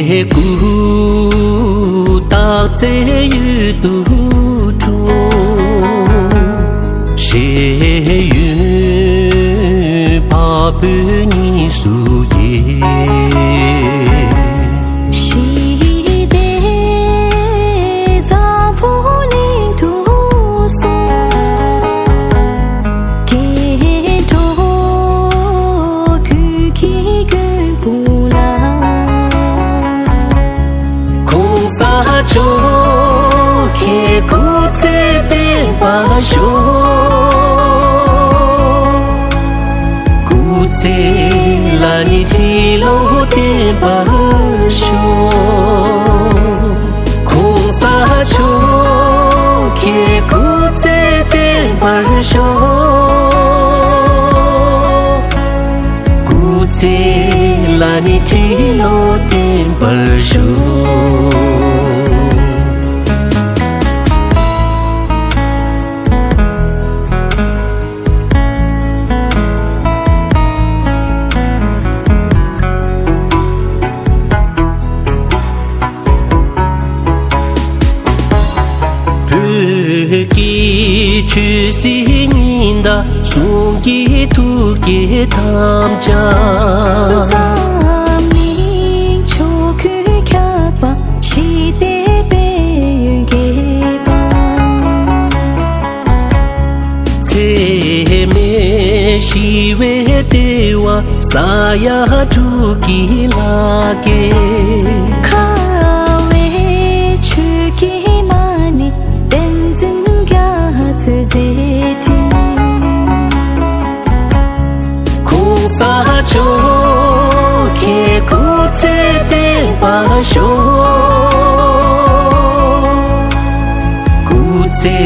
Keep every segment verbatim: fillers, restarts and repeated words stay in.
སྐུ་སྟག་རྩེ་ཡུལ་དུ་འཁྲུངས། ཤེས་ཡོན་འཕགས་བོད་གཉིས་སུ་རྒྱས། ཞི་བདེ་འཛམ་བུ་གླིང་དུ་སོང་། སྐྱེ་འགྲོ་ཀུན་གྱི་མགོན་པོ་ལ། གོང་ས་མཆོག་གི་སྐུ་ཚེ་བརྟན་པར་ཤོག། སྐུ་ཚེ་ལ་ནི་ཁྲི་ལོ་བརྟན་པར་ཤོག། གོང་ས་མཆོག་གི་སྐུ་ཚེ་བརྟན་པར་ཤོག། སྐུ་ཚེ་ལ་ནི་ཁྲི་ལོ་བརྟན་པར་ཤོག། བོད་ཀྱི་ཆོས་སྲིད་གཉིས་ཟླ་གསུམ་གྱི་ཐུགས་བསྐྱེད་ཐམས་ཅད། འཛམ་གླིང་ཕྱོགས་ཀུན་ཁྱབ་པ་ཞི་བདེ་དཔལ་ཡོན་རྒྱས་པ། འཚེ་མེད་ཞི་བའི་ལྟེ་བ་ས་ཡ་དྲུག་གི་ལྷ་སྐལ། ཁ་བའི་ཆོས་ཀྱི་མ་ཎི་བསྟན་འཛིན་རྒྱ་མཚོའི་མཛད་འཕྲིན། གོང་ས་མཆོག་གི་སྐུ་ཚེ་བརྟན་པར་ཤོག། སྐུ་ཚེ་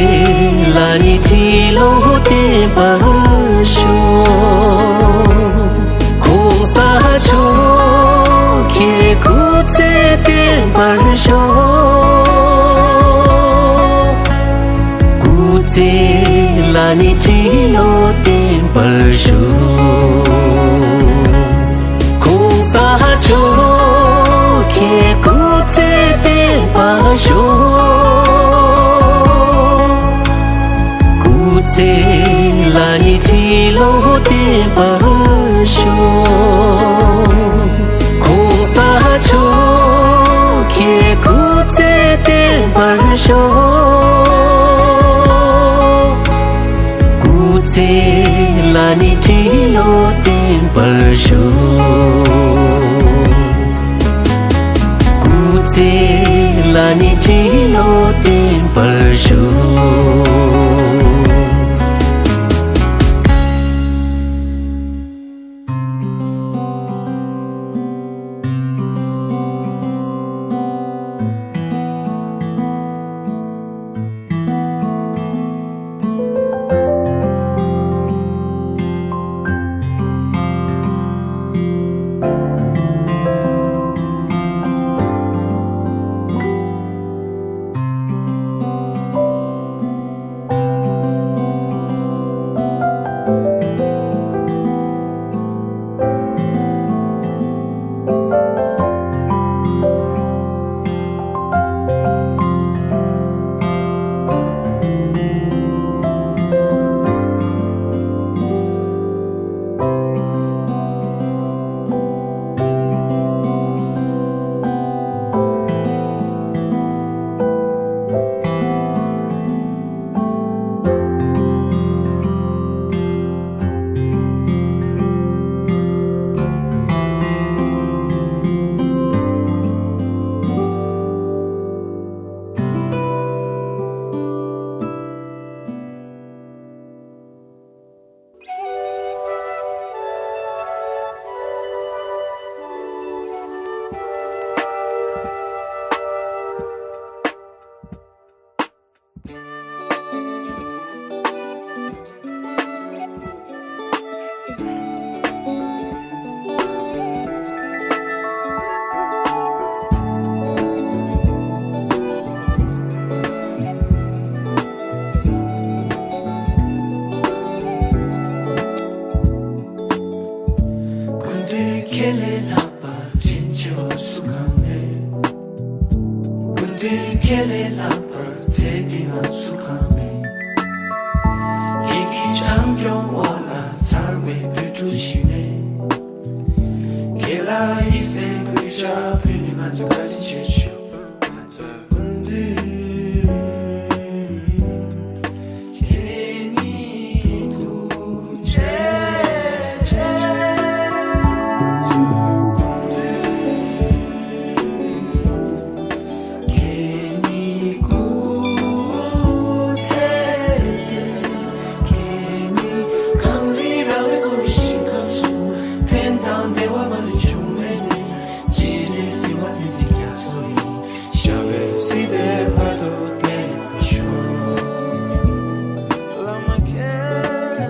ལ་ནི་ཁྲི་ལོ་བརྟན་པར་ཤོག། གོང་ས་མཆོག་གི་སྐུ་ཚེ་བརྟན་པར་ཤོག། སྐུ་ཚེ་ལ་ནི་ཁྲི་ལོ་བརྟན་པར་ཤོག། གོང་ས་མཆོག་གི་སྐུ་ཚེ་བརྟན་པར་ཤོག། སྐུ་ཚེ་ལ་ནི་ཁྲི་ལོ་བརྟན་པར་ཤོག། གོང་ས་མཆོག་གི་སྐུ་ཚེ་བརྟན་པར་ཤོག། སྐུ་ཚེ་ལ་ནི་ཁྲི་ལོ་བརྟན་པར་ཤོག། སྐུ་ཚེ་ལ་ནི་ཁྲི་ལོ་བརྟན་པར་ཤོག། སྐུ་མདུན་ཁྱེད་ལས་ལྷག་པ་དྲིན་ཆེ་བ་སུ་གང་མེད། སྐུ་མདུན་ཁྱེད་ལས་ལྷག་པར་ཚེ་འདི་ང་སུ་གང་མེད། ཁྱེད་ཀྱི་བྱམས་སྐྱོང་འོག་ལ་འཚར་བའི་བོད་ཕྲུག་ཞིག་ནས། ཁྱེད་ལ་ཡིད་སེམས་གུས་ཕྱག་ཕུལ་ནས་ང་ཚོ་བཀའ་དྲིན་ཆེ་ཞུ། སྐུ་མདུན། ཁྱེད་ཉིད་ཐུགས་རྗེ་ཆེ། སྐུ་མདུན། ཁྱེད་ཉིད་སྐུ་ཚེ་བརྟན། ཁྱེད་ཉིད་གངས་རི་ར་བས་བསྐོར་བའི་ཞིང་ཁམས་སུ། ཕན་དང་བདེ་བ་མ་ལུས་འབྱུང་བའི་གནས། སྤྱན་རས་གཟིགས་དབང་བསྟན་འཛིན་རྒྱ་མཚོ་ཡི། ཞབས་པད་སྲིད་མཐའི་བར་དུ་བརྟན་པར་ཤོག། བླ་མ་མཁྱེན།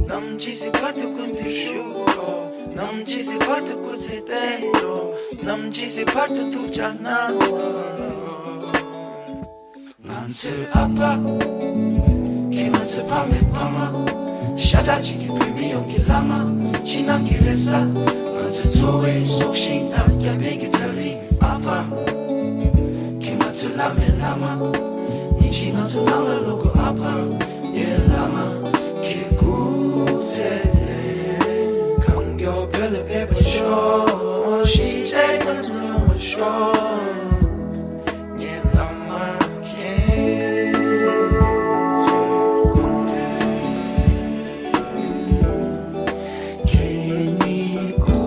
ནམ་འཆི་སྲིད་བར་དུ་སྐུ་མདུན་བཞུགས་རོགས། ནམ་འཆི་སྲིད་བར་དུ་སྐུ་ཚེ་བརྟན་རོགས། ནམ་འཆི་སྲིད་བར་དུ་ཐུགས་ཅག་གནང་རོགས། ང་ཚོའི་ཨ་ཕ། ཁྱེད་ང་ཚོའི་ཕ་མའི་ཕ་མ། ཤ་ཁྲག་གཅིག་གི་བོད་མི་ཡོངས་ཀྱི་བླ་མ། ཕྱི་ནང་གི་རེ་ས། ང་ཚོའི་འཚོ་བའི་སྲོག་ཤིང་དང་སྐྱབས་གནས་ཀྱི་གྲལ་རིམ་ཨ་ཕ། ཁྱེད་ང་ཚོའི་བླ་མའི་བླ་མ། ཉིན་ཞིག་ང་ཚོ་ནང་ལ་ལོག་དགོས་ཨ་ཕ། ངའི་བླ་མ། ཁྱེད་སྐུ་ཚེ་བརྟན། གང་མགྱོགས་བོད་ལ་ཕེབས་པར་ཤོག། གཞིས་བྱེས་ང་ཚོ་ཡོང་བར་ཤོག། ངའི་བླ་མ་མཁྱེན། ཁྱེད་ཉིད་སྐུ་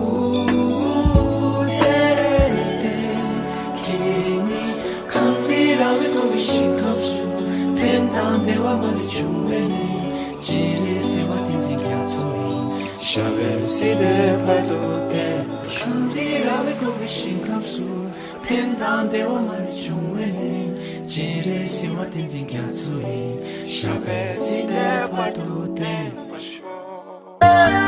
ཚེ་བརྟན། ཁྱེད་ཉིད་གངས་རི་ར་བས་བསྐོར་བའི་ཞིང་ཁམས་སུ། ཕན་དང་བདེ་བ་མ་ལུས་འབྱུང་བའི་གནས། སྤྱན་རས་གཟིགས་དབང་བསྟན་འཛིན་རྒྱ་མཚོ་ཡི། ཞབས་པད་སྲིད་མཐའི་བར་དུ་བརྟན་པར་ཤོག། གངས་རི་ར་བས་བསྐོར་བའི་ཞིང་ཁམས་སུ། ཕན་དང་བདེ་བ་མ་ལུས་འབྱུང་བའི་གནས། སྤྱན་རས་གཟིགས་དབང་བསྟན་འཛིན་རྒྱ་མཚོ་ཡི། ཞབས་པད་སྲིད་མཐའི་བར་དུ་བརྟན་པར་ཤོག།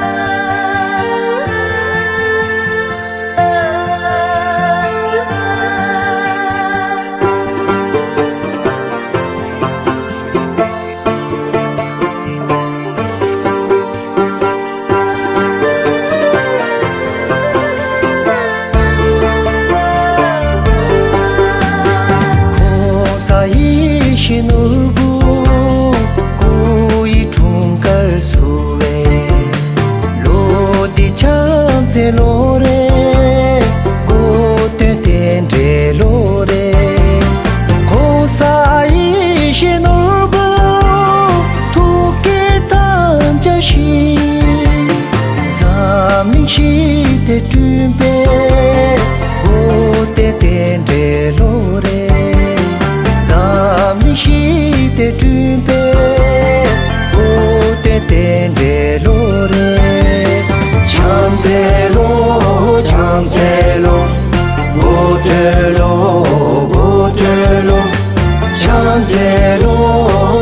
ཁོང་ས་ཡིད་བཞིན་ནོར་བུ། སྐུ་ཡི་འཁྲུངས་སྐར་བསུ་བའི། ལོ་འདི་བྱམས་བརྩེའི་ལོ་རེད། གོ་སྟོན་རྟེན་འབྲེལ་ལོ་རེད། ཁོང་ས་ཡིད་བཞིན་ནོར་བུ། ཐུགས་བསྐྱེད་དམ་བཅའ་བཞིན། འཛམ་གླིང་ཞི་བདེ་བསྐྲུན་པའི། གོ་སྟོན་རྟེན་འབྲེལ་ལོ་རེད། འཛམ་གླིང་ཞི་བདེ་བསྐྲུན་པའི། གོ་སྟོན་རྟེན་འབྲེལ་ལོ་རེད། བྱམས་བརྩེའི་ལོ། བྱམས་བརྩེའི་ལོ། གོ་སྟོན་ལོ། གོ་སྟོན་ལོ། བྱམས་བརྩེའི་ལོ།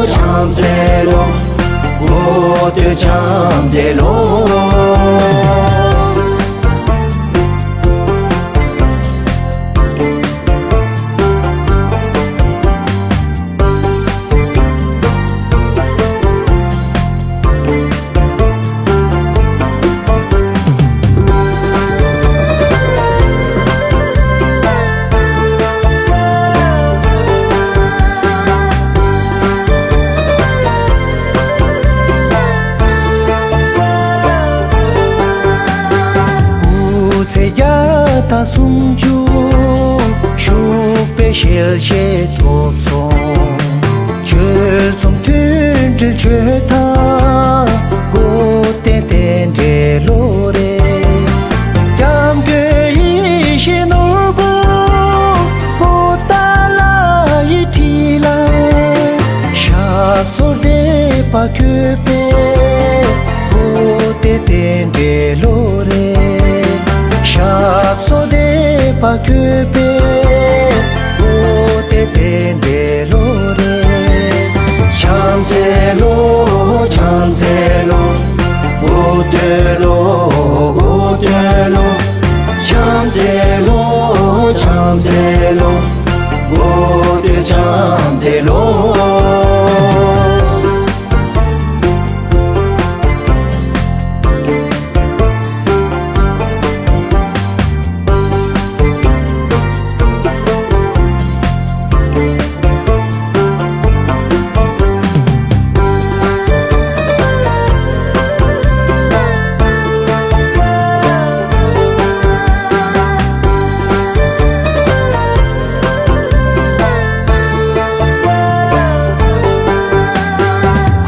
བྱམས་བརྩེའི་ལོ། གོ་སྟོན་བྱམས་བརྩེའི་ལོ། སྐུ་ཚེ་བརྒྱ་དང་སུམ་ཅུ། བཞུགས་པའི་ཞལ་བཞེས་ཐོབ་སོང་། ཆོལ་གསུམ་མཐུན་སྒྲིལ་ཆོས་དང་། གོ་སྟོན་རྟེན་འབྲེལ་ལོ་རེད། སྐྱབས་མགོན་ཡིད་བཞིན་ནོར་བུ། པོ་ཏཱ་ལ་ཡི་ཁྲི་ལ། ཞབས་སོར་བདེ་བར་འཁོད་པའི། གོ་སྟོན་རྟེན་འབྲེལ་ལོ་རེད། ཞབས་སོར་ བཀོད་པའི་བོད་དེ་རྟེན་འབྲེལ་ལོ་རེད། བྱམས་བརྩེའི་ལོ། བྱམས་བརྩེའི་ལོ། གོ་ཐོས་ལོ། གོ་ཐོས་ལོ། བྱམས་བརྩེའི་ལོ། བྱམས་བརྩེའི་ལོ། གོ་ཐོས་བྱམས་བརྩེའི་ལོ།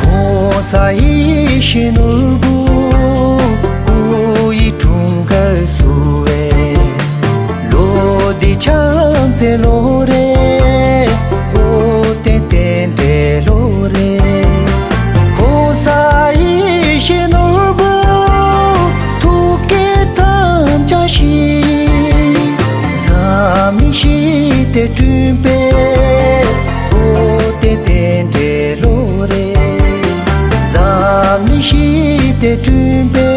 གོང་ས་ཡེ་ཤེས་ནོར་བུ་སྐུ་ཡི་འཁྲུངས་སྐར་བསུ་བའི་ལོ་འདི་བྱམས་བརྩེའི་ལོ་རེད། བོད་དེ་རྟེན་འབྲེལ་ལོ་རེད། གོང་ས་ཡེ་ཤེས་ནོར་བུ་ཐུགས་བསྐྱེད་དམ་བཅའ་བཞེས། འཛམ་གླིང་ཞི་བདེ་བསྐྲུན་པའི་བོད་དེ་རྟེན་འབྲེལ་ལོ་རེད། འཛམ་གླིང་ཞི་བདེ་བསྐྲུན་པའི་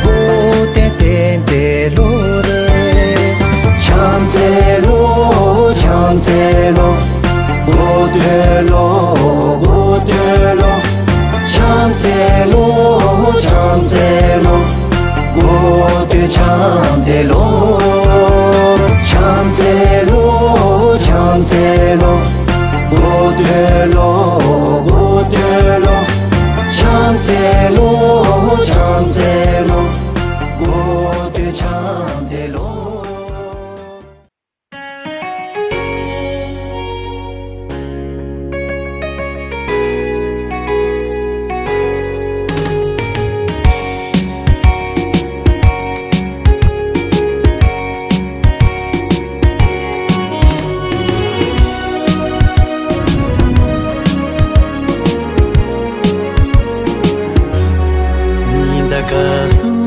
བོད་དེ་རྟེན་འབྲེལ་ལོ་རེད། བྱམས་བརྩེའི་ལོ། བྱམས་བརྩེའི་ལོ། གོ་ཐོས་ལོ། གོ་ཐོས་ལོ། བྱམས་བརྩེའི་ལོ། བྱམས་བརྩེའི་ལོ། གོ་ཐོས་བྱམས་བརྩེའི་ལོ། བྱམས་བརྩེའི་ལོ། བྱམས་བརྩེའི་ལོ། གོ་ཐོས་ལོ། གོ་ཐོས་ལོ། བྱམས་བརྩེའི་ལོ། བྱམས་བརྩེའི་ལོ། གོ་ཐོས་བྱམས་བརྩེའི་ལོ། ཉི་ཟླ་སྐར་གསུམ།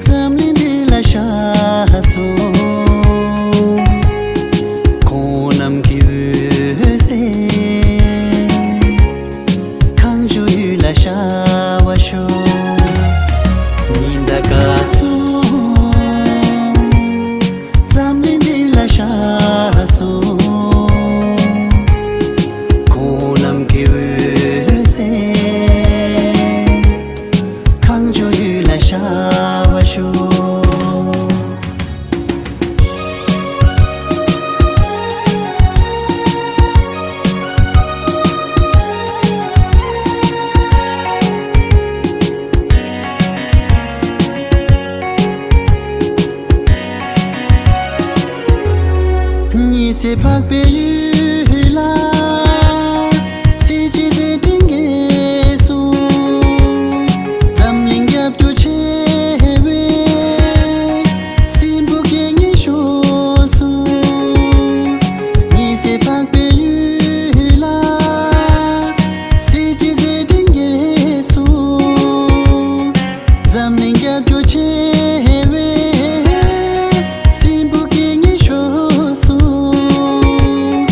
འཛམ་གླིང་འདི་ལ་ཤར་སོང་། ཁོང་རྣམས་ཀྱི་འོད་ཟེར་གངས་ལྗོངས་ཡུལ་ལ་ཤར་བར་ཤོག། ཉི་ཟླ་སྐར་གསུམ། འཛམ་གླིང་འདི་ལ་ཤར་སོང་། ཁོང་རྣམས་ཀྱི་འོད་ཟེར་གངས་ལྗོངས་ཡུལ་ལ་ཤར་བར་ཤོག། ཉི་ཟེར་འཕགས་པའི་ཡུལ་ལ། གསེར་གྱི་མཛད་འཕྲིན་རྒྱས་སོང་། འཛམ་གླིང་རྒྱབ་སྐྱོར་ཆེ་བའི་སྲིན་པོ་སྐད་སྙན་ཤོར་སོང་། ཉི་ཟེར་འཕགས་པའི་ཡུལ་ལ། གསེར་གྱི་མཛད་འཕྲིན་རྒྱས་སོང་། འཛམ་གླིང་རྒྱབ་སྐྱོར་ཆེ་བའི་སྲིན་པོ་སྐད་སྙན་ཤོར་སོང་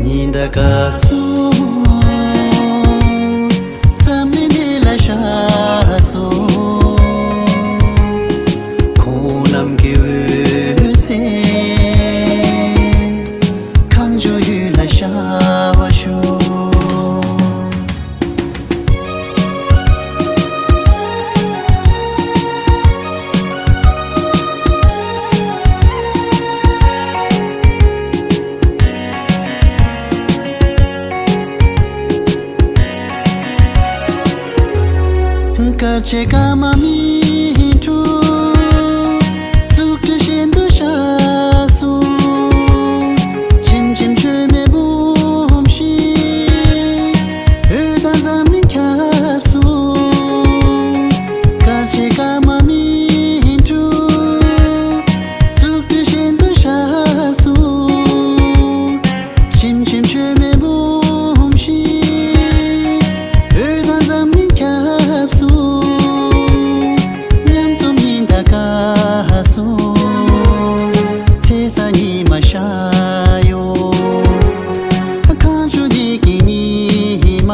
ཉི་ཟླ་སྐར་གསུམ་འཛམ་གླིང་འདི་ལ་ཤར་སོང་། ཁོང་རྣམས་ཀྱི་འོད་ཟེར་གངས་ལྗོངས་ཡུལ་ལ་ཤར་བར་ཤོག། དཀར་ཆེན་ཀརྨ་སྨིན་དྲུག་རྫུ་འཕྲུལ་ཤིན་ཏུ་ཤར་སོང་། ཆེམ་ཆེམ་མཆོད་མེ་སྦོམ་ཞིག་བོད་དང་འཛམ་གླིང་ཁྱབ་སོང་། དཀར་ཆེན་ཀརྨ་སྨིན་དྲུག་རྫུ་འཕྲུལ་ཤིན་ཏུ་ཤར་སོང་། ཆེམ་ཆེམ་མཆོད་མེ་སྦོམ་ཞིག་བོད་དང་འཛམ་གླིང་ཁྱབ་སོང་། ཉམས་རྩོམ་ཉི་ཟླ་སྐར་གསུམ་ཚེས་བཟང་ཉི་མ་ཤར་ཡོང་། གངས་ལྗོངས་ཉིད་ཀྱི་ཉི་མ་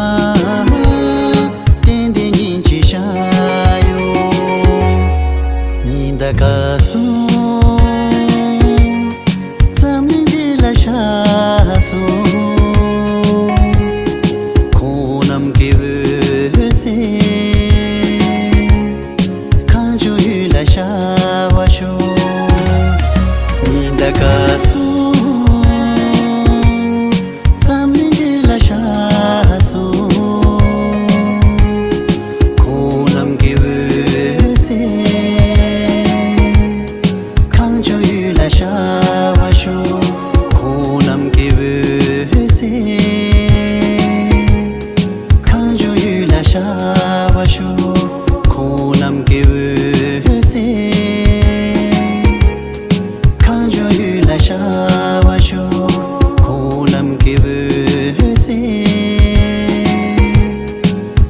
ཏན་ཏན་ཉིན་གཅིག་ཤར་ཡོང་། ཉི་ཟླ་སྐར་གསུམ་འཛམ་གླིང་འདི་ལ་ཤར་སོང་། ཁོང་རྣམས་ཀྱི་འོད་ཟེར་གངས་ལྗོངས་ཡུལ་ལ་ཤར་བར་ཤོག། ཉི་ཟླ་སྐར་གསུམ་འཛམ་གླིང་འདི་ལ་ཤར་སོང་། ཁོང་རྣམས་ཀྱི་འོད་ཟེར་གངས་ལྗོངས་ཡུལ་ལ་ཤར་བར་ཤོག། ཁོང་རྣམས་ཀྱི་འོད་ཟེར་གངས་ལྗོངས་ཡུལ་ལ་ཤར་བར་ཤོག། ཁོང་རྣམས་ཀྱི་འོད་ཟེར་གངས་ལྗོངས་ཡུལ་ལ་ཤར་བར་ཤོག། ཁོང་རྣམས་ཀྱི་འོད་ཟེར་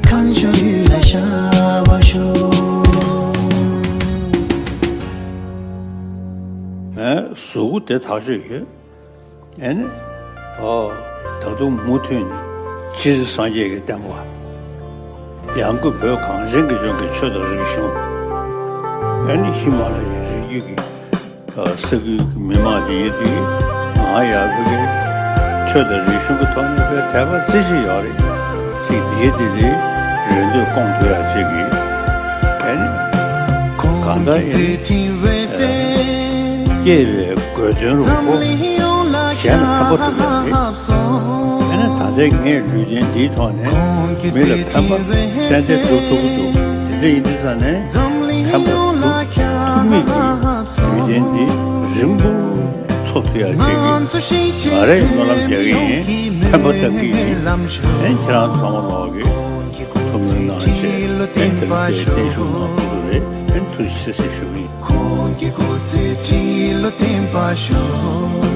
གངས་ལྗོངས་ཡུལ་ལ་ཤར་བར་ཤོག། ངས་གཟུགས་པོ་དེ་ཐག་ཆོད་ཡོད། ཨེ་ནི། ཨོ། ད་དུང་མུ་མཐུད་ནས་སྤྱིར་སངས་རྒྱས་ཀྱི་བསྟན་པ། ཡང་སྒོས་བོད་གངས་ཅན་གྱི་ལྗོངས་ཀྱི་ཆོས་དང་རིག་གཞུང་། ཨེ་ནི་ཧི་མ་ལ་ཡའི་རི་རྒྱུད་ཀྱི་ཨ་ས་ཁུལ་གྱི་མི་མང་དེ་ཡིན་དུས། ང་ཡང་བོད་ཀྱི་ཆོས་དང་རིག་གཞུང་གི་ཐོག་ནས་དཔེ་དད་པ་རྩེ་གཅིག་ཡོད་རེད། ཅིག་དེའི་དེ་ལས་རེ་འདོད་སྐོང་ཐུབ་ཡག་ཅིག་གི། ཨེ་ནི། གང་ལྟར་ཡིན། ཨ། སྐྱེས་པའི་དགོས་དོན་རུ་ཁོ་གཞན་ལ་ཕན་པ་ཐོབ་ཡག་རེད། ཨེ་ནི་ད་ལྟའི་ངའི་ལུས་རྟེན་འདིའི་ཐོག་ནས་མི་ལ་ཕན་པ་ཏན་ཏན་སྒྲུབ་ཐུབ་ཀྱི་འདུག་དེ་འདྲ་ཡིན་དུས་ཙང་ནས་ཕན་པ་སྒྲུབ་ཐུབ་མིན་གྱི། དུས་ཆེན་འདི་རིང་པོ་འཚོ་ཐུབ་ཡག་ཅིག་གི་ང་རས་སྨོན་ལམ་རྒྱག་གི་ཡིན། ཕན་པ་བཏབ་ཀྱི་ཡིན། ཨེ་ཁྱེད་རང་ཚང་མ་ལོག་གི་ཐུགས་སྨོན་གནང་བྱས། ཨེ་དེ་རིང་ཁྱེད་བརྟན་བཞུགས་གནང་ཐུབ་ཀྱི་རེད། ཨེ་ཐུགས་རྗེ་ཆེ་ཞུ་གི་ཡིན། ཁོང་གི་སྐུ་ཚེ་ཁྲི་ལོ་བརྟན་པར་ཤོག།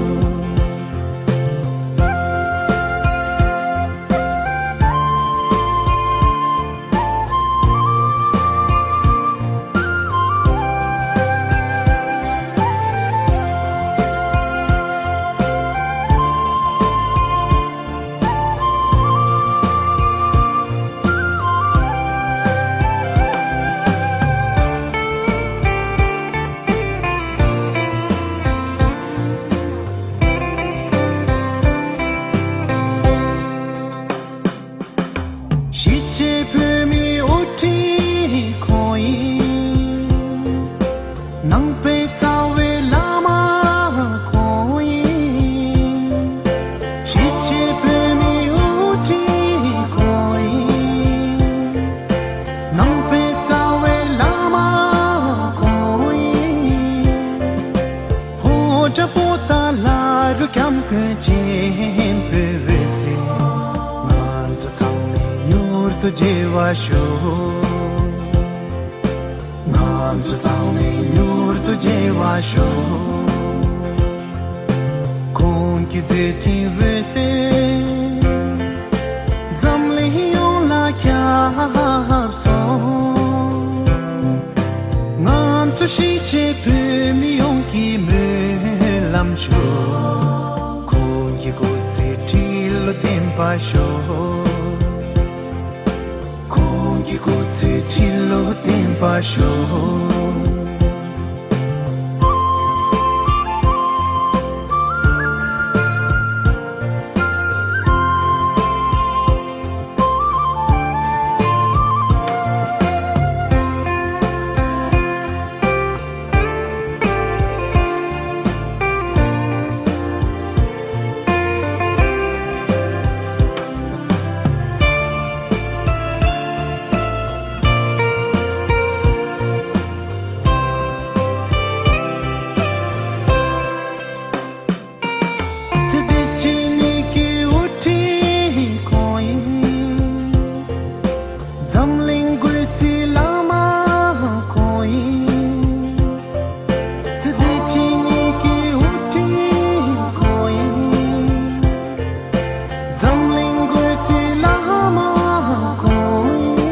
གཞིས་བྱེས་བོད་མིའི་དབུ་ཁྲིད་ཁོང་ཡིན། ནང་པའི་རྩ་བའི་བླ་མ་ཁོང་ཡིན། གཞིས་བྱེས་བོད་མིའི་དབུ་ཁྲིད་ཁོང་ཡིན། ནང་པའི་རྩ་བའི་བླ་མ་ཁོང་ཡིན། ཕོ་བྲང་པོ་ཏཱ་ལ་རུ་སྐྱབས་མགོན་ཆེན་པོའི་འོད་ཟེར་ང་ཚོ་ཚང་མས་མྱུར་དུ་རྒྱས་པར་ཤོག། ང་ཚོ་ཚང་མས་མྱུར་དུ་རྒྱས་པར་ཤོག། ཁོང་གི་མཛད་འཕྲིན་འོད་ཟེར་འཛམ་གླིང་ཡོངས་ལ་ཁྱབ་སོང་། ང་ཚོ་གཞིས་བྱེས་བོད་མི་ཡོངས་ཀྱི་སྨོན་ལམ་ཞུ། ཁོང་གི་སྐུ་ཚེ་ཁྲི་ པ་ཤོག་ཁོང་གི་སྐུ་ཚེ་ཁྲི་ལོ་བརྟན་པ་ཤོག་ཚེ་འདི་ཕྱི་གཉིས་ཀྱི་དབུ་ཁྲིད་ཁོང་ཡིན། འཛམ་གླིང་སྐུ་ཚེ་བླ་མ་ཁོང་ཡིན། ཚེ་འདི་ཕྱི་གཉིས་ཀྱི་དབུ་ཁྲིད་ཁོང་ཡིན། འཛམ་གླིང་སྐུ་ཚེ་བླ་མ་ཁོང་ཡིན།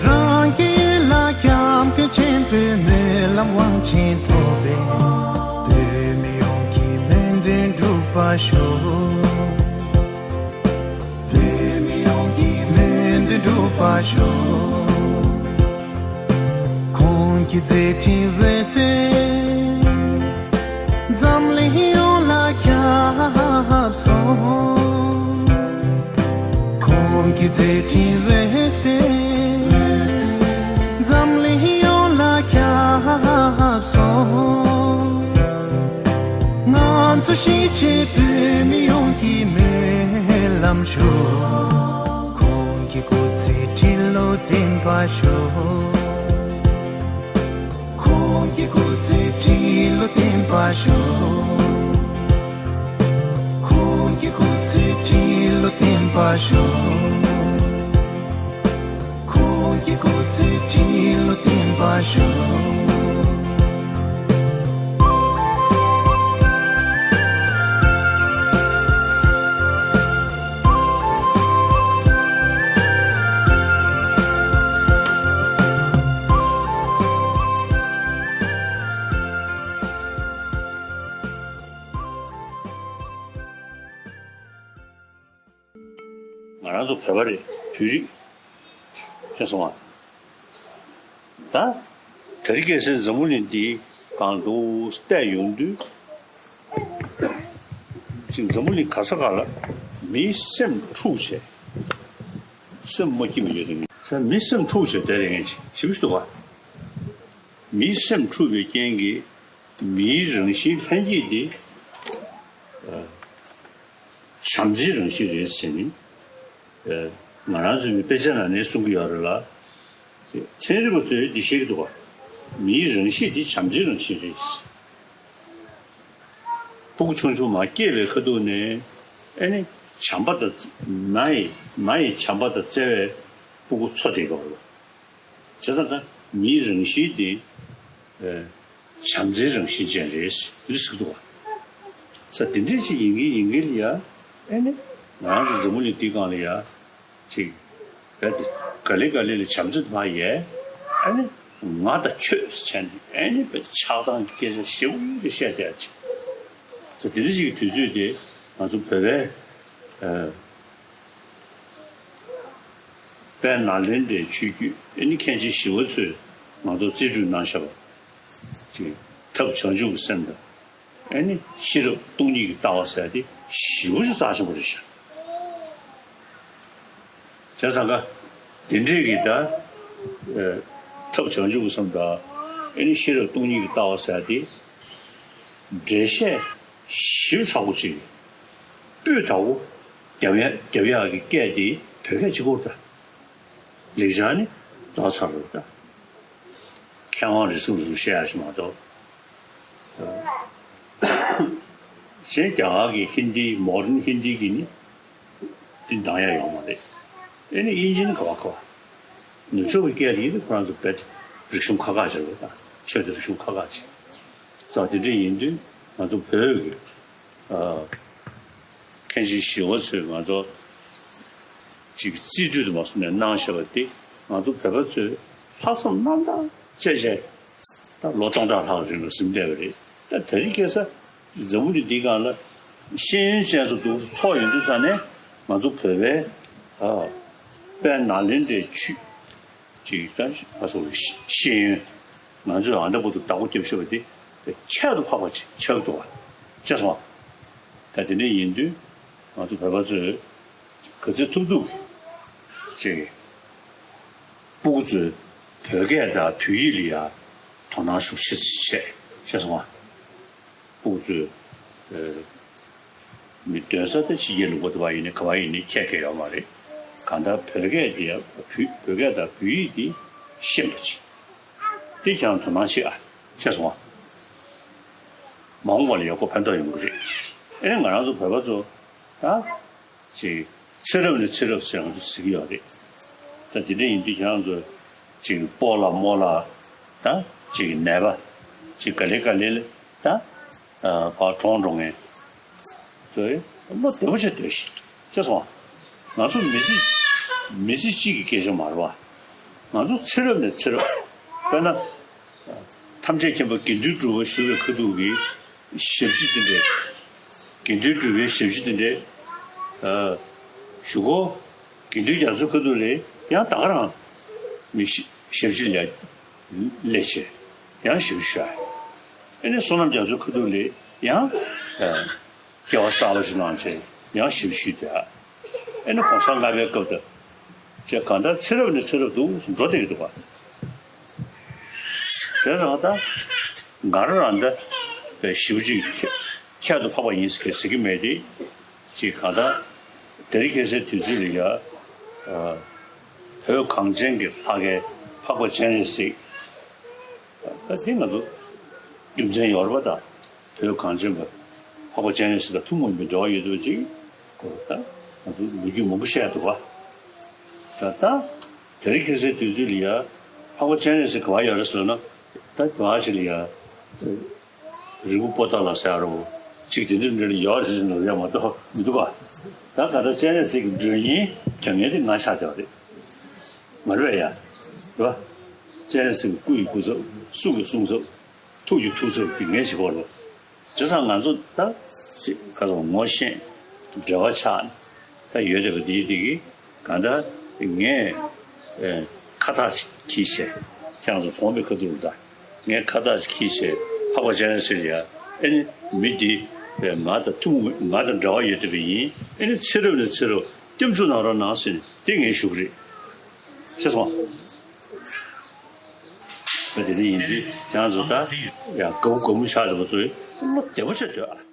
རང་གི་ལ་སྐྱབས་མགོན་ཆེན་པོའི་སྨོན་ལམ་དབང་ཆེན་ཐོབ་པའི་བོད་མི་ཡོངས་ཀྱི་སྨོན་འདུན་འགྲུབ་པ་ཤོག་བོད་མི་ཡོངས་ཀྱི་སྨོན་འདུན་འགྲུབ་པ་ཤོག་ཁོང་གི་མཛད་འཕྲིན་འོད་ཟེར་འཛམ་གླིང་ཡོངས་ལ་ཁྱབ་སོང་། ཁོང་གི་མཛད་འཕྲིན་འོད་ཟེར་འཛམ་གླིང་ཡོངས་ལ་ཁྱབ་སོང་། ང་ཚོ་གཞིས་བྱེས་བོད་མི་ཡོངས་ཀྱི་སྨོན་ལམ་ཞུ། ཁོང་གི་སྐུ་ཚེ་ཁྲི་ལོ་བརྟན་པ་ཤོག་ཁོང་གི་སྐུ་ཚེ་ཁྲི་ལོ་བརྟན་པ་ཤོག་ཁོང་གི་སྐུ་ཚེ་ཁྲི་ལོ་བརྟན་པ་ཤོག་ཁོང་གི་སྐུ་ཚེ་ཁྲི་ལོ་བརྟན་པ་ཤོག་ང་རང་ཚོ་བོད་པ་རེད། བོད་རིགས། ཤེས་སོང་ང་། ད། དེ་རིང་ཁ་སང་འཛམ་བུ་གླིང་འདིའི་སྒང་དུ་བལྟས་ཡོང་དུས། ཅིག་འཛམ་བུ་གླིང་ག་ས་ག་ལ་མིའི་སེམས་འཁྲུགས་བྱས། སེམས་མ་སྐྱིད་པ་ཡོད་དོ་མི། ས་མི་སེམས་འཁྲུགས་བྱས་བསྡད་རེད་མཁན་ཅིག་ཞེ་པོ་ཞིག་འདུག་ག་མིའི་སེམས་འཁྲུགས་པའི་རྐྱེན་གྱིས་མིའི་རང་བཞིན་ལྷན་སྐྱེས་དེ། བྱམས་བརྩེའི་རང་བཞིན་རེད་ཟེར་ནས། ང་རང་ཚོའི་དཔེ་ཆ་ནང་ནས་གསུང་གི་ཡོད་རེད་ལ། ཚན་རིག་པ་ཚོས་འདི་བཤད་ཀྱི་འདུག་ག་མིའི་རང་གཤིས་འདི་བྱམས་བརྩེའི་རང་བཞིན་རེད། སྤུ་གུ་ཆུང་ཆུང་མར་སྐྱེས་པའི་ཁ་ཐུག་ནས་ཨེ་ནི་བྱམས་པ་དང་། མ་ཡི་མ་ཡི་བྱམས་པ་དང་བརྩེ་བས་སྤུ་གུ་འཚོ་བསྡད་ཀྱི་ཡོད་རེད། བྱས་ཙང་ད་མིའི་རང་བཞིན་འདི། བྱམས་བརྩེའི་རང་བཞིན་ཅན་རེད་འདི་ཟེར་གྱི་འདུག་ག་ས་འདི་འདྲས་ཅིག་ཡིན་གྱི་ཡིན་གྱི་ལ་ཡ། ཨེ་ནི། ང་རང་ཚོ་འཛམ་བུ་གླིང་འདིའི་སྒང་ལ་ཡ། ཅིག་རྦད་དེ་ག་ལེ་ག་ལེ་ལ་བྱམས་བརྩེ་དེ་མ་ཡལ། ཨེ་ནི། ང་དང་ཁྱོད་ཟེར་བྱས་ནས་ཨེ་ནི་རྦད་དེ་ཆགས་སྡང་གི་སྐད་ཆ་ཞེ་པོ་ཅིག་བཤད་བསྡད་ཡ་ཅིག་ས་འདི་འདྲས་ཅིག་གི་དུས་ཚོད་དེ་ང་ཚོ་བོད་པའི། དཔལ་ནཱ་ལེནྡྲའི་ཆོས་བརྒྱུད་ཨེ་ནི་མཁན་ཆེན་ཞི་བ་འཚོས་ང་ཚོར་རྩིས་སྤྲོད་གནང་བཞག་པ། ཅིག་ཐབས་བྱང་ཆུབ་ཀྱི་སེམས་དང་། ཨེ་ནི་ཤེས་རབ་སྟོང་ཉིད་ཀྱི་ལྟ་བ་ཟེར་ཏེ་ཞེ་པོ་ཅིག་རྩ་ཆེན་པོ་རེད་ཤག་བྱས་ཙང་ཀ་དེ་འདྲས་ཀྱི་ད། ཐབས་བྱང་ཆུབ་ཀྱི་སེམས་དང་། ཨེ་ནི་ཤེས་རབ་སྟོང་ཉིད་ཀྱི་ལྟ་བ་ཟེར་ཏེ། འགྲེལ་བཤད་ཞིབ་ཚགས་པོ་ཅིག་སྤུས་དག་པོ་རྒྱབ་ཡ་རྒྱབ་ཡག་གི་སྐད་དེ་བོད་སྐད་གཅིག་པོ་རེད་ད། ལེགས་སྦྱར་ནི་རྫོགས་ཚར་རེད་ད། མཁས་དབང་རེ་ཟུང་རེ་ཟུང་བཤད་ཡག་ཞིག་མ་གཏོགས། གཞན་རྒྱ་གར་གྱི་ཧིན་དི་མོ་ཌན་ཧིན་དི་གི་ནི་འདི་འདང་ཡག་ཡོད་མ་རེད། ཨེ་ནི་དབྱིན་ཇི་ནི་ག་བ་ག་བ། ནུབ་ཕྱོགས་ཀྱི་སྐད་དེ་ཡིན་ན་ཁོ་རང་ཚོ་རྦད་རིག་གཞུང་ཁག་ཁག་ཅིག་རེད་ད། ཆོས་དང་རིག་གཞུང་ཁག་ཁག་ཅིག་ས་དེ་འདྲ་ཡིན་དུས་ང་ཚོ་བོད་ཀྱི། མཁན་ཆེན་ཞི་བ་འཚོས་ང་ཚོ་ཅིག་རྩིས་སྤྲོད་དུ་མ་སོང་ནས་གནང་བཞག་པ་དེ་ང་ཚོ་བོད་པ་ཚོས་ལྷག་བསམ་རྣམ་དག་བྱས་བྱས་ད་ལོ་སྟོང་ཕྲག་ལྷག་རིང་ལ་ཟིན་བསྡད་པ་རེད། ད་དེ་རིང་ཁ་སང་འཛམ་བུ་གླིང་འདིའི་སྒང་ལ་ ཤེས་ཡོན་ཅན་ཚོ་འདུག་ཚོགས་ཡོང་དུས་ཙང་ནས་ང་ཚོ་བོད་པའི་ཨ་དཔལ་ནཱ་ལེནྡྲའི་ཆོས་ཀྱི་ད་ང་ཚོ་ཤེས་ཡོན་ང་ཚོས་ཨ་འདྲ་པོ་འདུག་བདག་པོ་རྒྱབ་ཤོར་བ་དེ་ཁྱད་དུ་འཕགས་པ་ཅིག་ཆགས་འདུག་བ། ཤེས་སོང་བ། ད་དེ་འདྲ་ཡིན་དུས་ང་ཚོ་བོད་པ་ཚོས་ག་ཚོད་ཐུབ་ཐུབ་ཅིག་སྤུ་གུ་ཚོས་བོད་སྐད་དང་བོད་ཡིག་ལ་ཡ་དོ་སྣང་ཤུགས་ཆེ་བྱས། ཤེས་སོང་བ། སྤུ་གུ་ཚོས་མི་སྡོད་ས་དེ་ཕྱི་རྒྱལ་ལུང་པ་དུ་བ་ཡིན་ནི་ག་བ་ཡིན་ནི་ཁྱད་ཁྱད་ཡོད་མ་རེད། གང་ལྟར་བོད་སྐད་དེ་བོད་བོད་སྐད་དང་བོད་ཡིག་དེ་ཤེས་པ་ཅིག་དེ་ཀྱང་དོ་སྣང་ཤེས་ཨ། ཤེས་སོང་ཨ། མ་འོངས་པ་ལ་ཡག་པོ་ཕན་ཐོགས་ཡོང་གི་རེད། ཨེ་ང་རང་ཚོ་བོད་པ་ཚོ་ད་ཅིག་ཚེ་རབས་ནས་ཚེ་རབས་ཟེར་ང་ཚོ་ཟེར་གི་ཡོད་རེད། ད་དེ་འདྲ་ཡིན་དུས་ཁྱེད་རང་ཚོ་ཅིག་སྤོ་ལགས་རྨོ་ལགས་ད་ཅིག་ནད་པ་ཅིག་ག་ལེ་ག་ལེ་ལ་ད་ཨ་ཕར་གྲོངས་འགྲོ་མཁན་ཚོས་བློ་བདེ་པོ་བྱས་སྡོད་ཤིག་ཅེས་སོང་། ང་ཚོ་མི་ཚེ་མི་ཚེ་གཅིག་གི་སྐད་ཆ་མ་རེད་བ། ང་ཚོ་ཚེ་རབས་ནས་ཚེ་རབས། དཔེར་ན། ཐམས་ཅད་མཁྱེན་པ་དགེ་འདུན་གྲུབ་པ་བཞུགས་པའི་ཁ་ཐུག་གི་ཞབས་ཕྱི་དེ་འདྲས། དགེ་འདུན་གྲུབ་པའི་ཞབས་ཕྱི་དེ་འདྲས། ཨ། བཞུགས་སྒོ། དགེ་འདུན་རྒྱ་མཚོའི་ཁ་ཐུག་ལ་ཡང་ད་ག་རང་མི་ཞབས་ཕྱི་ལ་སླེབས་བྱས་ཡང་ཞབས་ཕྱི་ཞུ་ཡ། ཨེ་ནས་བསོད་ནམས་རྒྱ་མཚོའི་ཁ་ཐུག་ལ་ཡང་། ཨ། སྐྱེ་བ་གསར་པ་ཞིག་བླངས་བྱས་ཡང་ཞིབ་ཞུས་ཏེ། ཨེ་ནི་གོང་ས་ལྔ་པའི་སྐབས་དུ་བྱས་གང་ལྟར་ཚེ་རབས་ནས་ཚེ་རབས་འདུག་འགྲོ་བསྡད་ཀྱི་འདུག་ག་བྱས་ཙང་ད་ང་རང་རང་ད་ཞིབ་ཅིག་ཁྱད་དུ་འཕགས་པ་ཡིན་ཟེར་གྱི་མེད་དེ། ཅིག་གང་ལྟར་དེ་རིང་ཁ་སང་དུས་ཚོད་ལ་ཡ་བོད་གངས་ཅན་གྱི་ལྷ་སྐལ་འཕགས་པ་སྤྱན་རས་གཟིགས། ད་དེ་ང་ཚོ་རྒྱུ་མཚན་ཡོད་རེད་པ། ད་བོད་གངས་ཅན་པ་འཕགས་པ་སྤྱན་རས་གཟིགས་དང་ཐུན་མོང་མའི་འབྲེལ་བ་ཡོད་པ་ཅིག་སྐོར་ད་ང་ཚོ་ལོ་རྒྱུས་མང་པོ་བཤད་འདུག་པ། ད་ད་དེ་རིང་ཁ་སང་དུས་ཚོད་ལ་ཡ་འཕགས་པ་སྤྱན་རས་གཟིགས་ག་པར་ཡོད་རེད་ཟེར་ན། ད་དེ་བ་ཞིག་ལ་ཡ་རི་བོ་པོ་ཏ་ལ་ཟེར་རོ་ཅིག་དེ་འདྲ་འདྲ་ལ་ཡོད་རེད་ཟེར་ན་ཡ་མ་གཏོགས་མི་འདུག་པ། ད་ག་ད་སྤྱན་རས་གཟིགས་ཀྱི་མགྲོན་གཉེར་རྒྱག་མཁན་དེ་ང་ཆགས་བསྡད་པ་རེད། མ་རེད་ཡ། རེད་པ། སྤྱན་རས་གཟིགས་ཀྱི་སྐུ་ཡི་སྐུ་ཚབ། གསུང་གི་གསུང་ཚབ། ཐུགས་ཀྱི་ཐུགས་ཚབ་ཀྱི་ངས་བྱེད་པ་རེད། བྱས་ཙང་ང་ཚོ་ད་ཅིག་ག་ཚོད་ངོ་ཤེས་འབྲེལ་བ་ཆགས་ད་ཡོད་བསྡད་པ་འདིའི་འདི་གི་གང་ལྟར་ངས་ཨེ་ཁ་བཏགས་ཤིག་གིས་བྱས་ཁྱེད་རང་ཚོ་གྲོངས་པའི་ཁ་ཐུག་ལ་ད་ངས་ཁ་བཏགས་ཤིག་གིས་བྱས་འཕགས་པ་སྤྱན་རས་གཟིགས་ལ་ཡ་ཨེ་ནི་མི་འདི་ང་དང་ཐུན་མོང་ང་དང་འབྲེལ་བ་ཡོད་བསྡད་པ་ཡིན། ཨེ་ནི་ཚེ་རབས་ནས་ཚེ་རབས་སྐྱབས་འཇུག་གནང་རོགས་གནང་ཟེར་ནས་དེ་ངས་ཞུ་གི་རེད། ཤེས་སོང་། ད་དེ་འདྲ་ཡིན་དུས་ཁྱེད་རང་ཚོ་ད་ཡང་དགའ་པོ་དགའ་མོ་ཆགས་བསྡད་པ་ཚོས་བློ་བདེ་པོ་བྱས་སྡོད་ཨ།